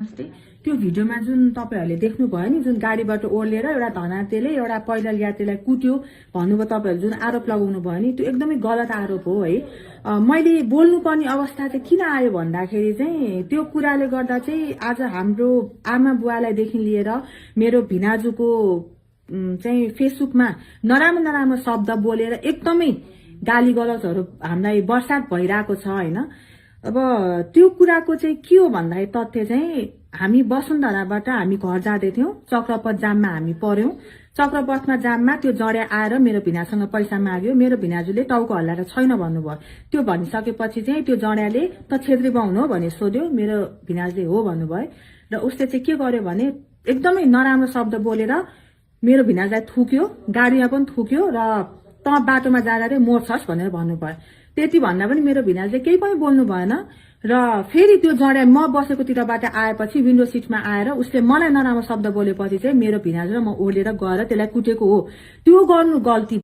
नमस्ते। त्यो भिडियोमा जुन तपाईहरुले देख्नुभयो नि, जुन गाडीबाट ओर्लेर एउटा धनातेले एउटा पैदल यात्रीलाई कुट्यो भन्नुभयो, तपाईहरु जुन आरोप लगाउनु भयो नि, त्यो एकदमै गलत आरोप हो है। मैले बोल्नुपर्ने अवस्था चाहिँ किन आयो भन्दाखेरि चाहिँ त्यो कुराले गर्दा चाहिँ आज हाम्रो आमा बुवालाई देखि लिएर मेरो भिनाजुको चाहिँ फेसबुकमा नराम्रो शब्द बोलेर एकदमै गाली गलौजहरु हामीलाई वर्षात भइरहेको छ हैन। अब त्यो कुराको चाहिँ के हो भन्दाखेरि तथ्य चाहिँ हामी वसुन्धराबाट हामी घर जाँदै थियौं, चक्रपथ जाममा हामी पर्यौं। चक्रपथमा जाममा त्यो जड्या आएर मेरो भिनासँग पैसा माग्यो। मेरो भिनाजुले टाउको हल्लाएर छैन भन्नुभयो। त्यो भनिसकेपछि चाहिँ त्यो जड्याले त छेत्री बाहुन हो भने सोध्यो। मेरो भिनाजुले हो भन्नुभयो र उसले चाहिँ के गर्यो भने एकदमै नराम्रो शब्द बोलेर मेरो भिनाजुलाई थुक्यो, गाडीमा पनि थुक्यो र त बाटोमा जाँदा मोर्छस् भनेर भन्नुभयो। त्यति भन्दा पनि मेरो भिनाजुले केही पनि बोल्नु भएन र फेरि त्यो जड्या म बसेकोतिरबाट आएपछि विन्डो सिटमा आएर उसले मलाई नराम्रो शब्द बोलेपछि चाहिँ मेरो भिनाजु र म ओर्लेर गएर त्यसलाई कुटेको हो। त्यो गर्नु गल्ती